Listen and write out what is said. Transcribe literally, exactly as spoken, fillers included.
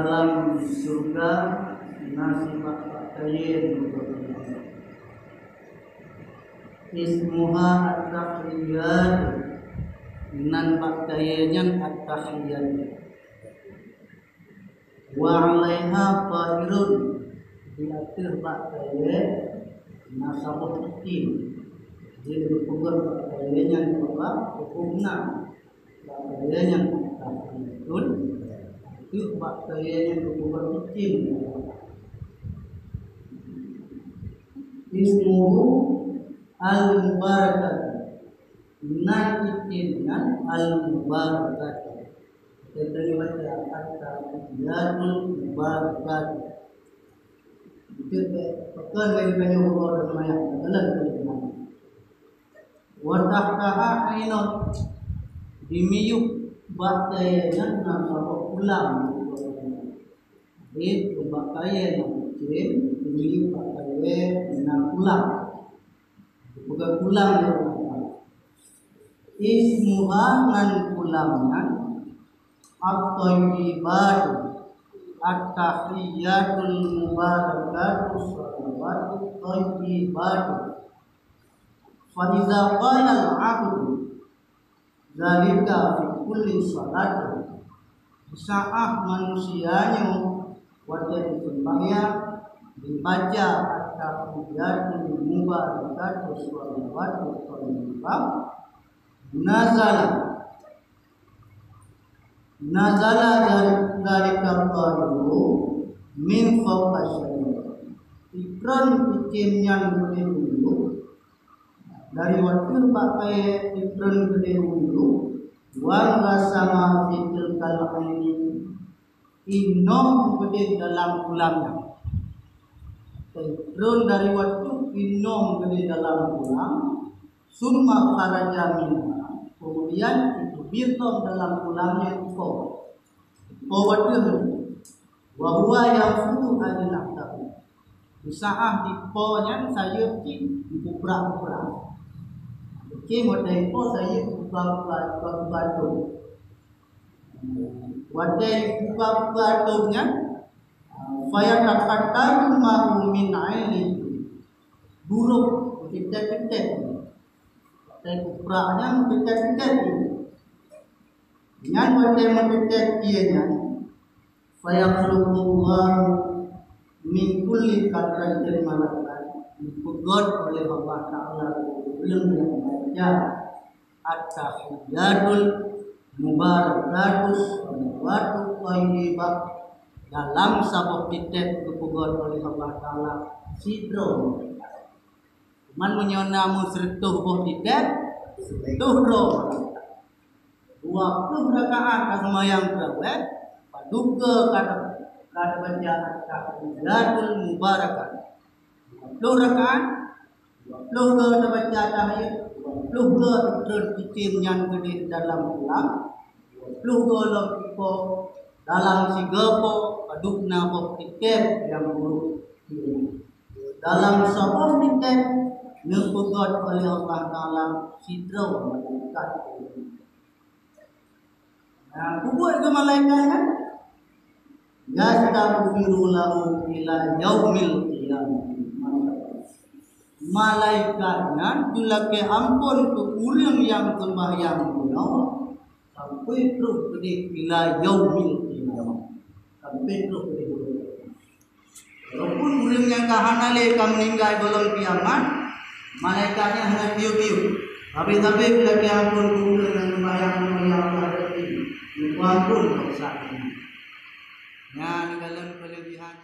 Dalam syeuruga na sibak bak kayèe. Ismuha at-tahiyyat, nan bak kayèe nyan at-tahiyyat. Wa 'alaiha ta'irun, di ateueh bak kayèe na saboh cicém. Jadi geupeugah bak kayèe nyan bahwa huköm na. Bak kayèe nyan tahiyyatun, itu bak kayèe nyan geupeugah cicém. Ismuhu al-mubarakah. Nan cicém nyan al-mubarakah. Kita baca at-tahiyyatun mubarakah. Itu bukan dari banyak Allah dan banyak dalam. Wa tahtaha ainun, di miyueb bak kayèe nyan na saboh kulam. Jadi bak kayèe nyan cicém, di miyueb bak kayèe na kulam. Bukan kulam nyan. Ismuha, nan kulam nyan, at-tayyibatu, at-tahiyyatul mubarakatu shalawatut tayyibatu. Fa iza qala al-'abdu dzalika fi kulli shalatin, saat manusia nyoe watèe jiseumbahyang, jibaca at-tahiyyatul mubarakatu shalawatut thayyibah, nazala, nazala dzalika thayyibun min fawqi syajarah. Ikron cicém nyan geudeh u yub, dari watèe bak kayèe ikron geudeh u yub, wan ghasama fi tilkal aini, inong geudeh dalam kulam nyan. Ikron dari watèe inong geudeh dalam kulam, summa kharaja minha, kemudian itu bintong dalam kulam nyan iko. Iko watèe Wa huwa yanfudhu ajnihatahu. Di saat di po nyan sayeuep cit kuprak-kuprak. Oke, watèe po sayeuep buka-buka, buka-buka ateuh. Watèe buka-buka ateuh nyan, fayatafattaru ma'u min ainihi. Burôk meuteutét-teutét. Watèe kuprak nyan meuteutét-teutét. Nyan watèe meuteutét ié nyan, fayakhluqullahu min kulli qatratin malakan, geupeugöt oleh Allah Taala ureueng nyang baca at-tahiyyatul mubarakatus shalawatut thayyibah dalam saboh titép geupeugöt oleh Allah Taala sidroe. Cuman meunyoe na meuseureutoh boh titép, seureutoh droe. Dua ploh rakaat ka seumayang tarawih, padub goe ka, ka tabaca at-tahiyyatul mubarakah. Dua ploh rakaat, dua ploh goe tabaca tahiyat, dua ploh goe treun cicém nyan keudeh dalam kulam, dua ploh goe lom iko dalam sigoe po padub na boh titép nyang burôk. Dalam saboh titép neupeugöt oleh Allah Taala sidroe malaikat. Nah, peubuet keu malaikat nyan, yastaghfiru lahu ila yaumil qiyamah. Malaikat nyan geulakèe ampôn keu ureueng nyang seumbahyang bunoe sampoe troh keudeh ila yaumil qiyamah. Sampoe troh keudeh. Walaupun ureueng nyang ka hana lé ka meuninggai gohlom kiamat, malaikat nyan hana tiup-tiup. Tapi-tapi geulakèe ampôn keu ureueng nyang seumbahyang, seumbahyang Allah Taala. Muphom ampôn dosa nyan. Nyan golom keulebihan.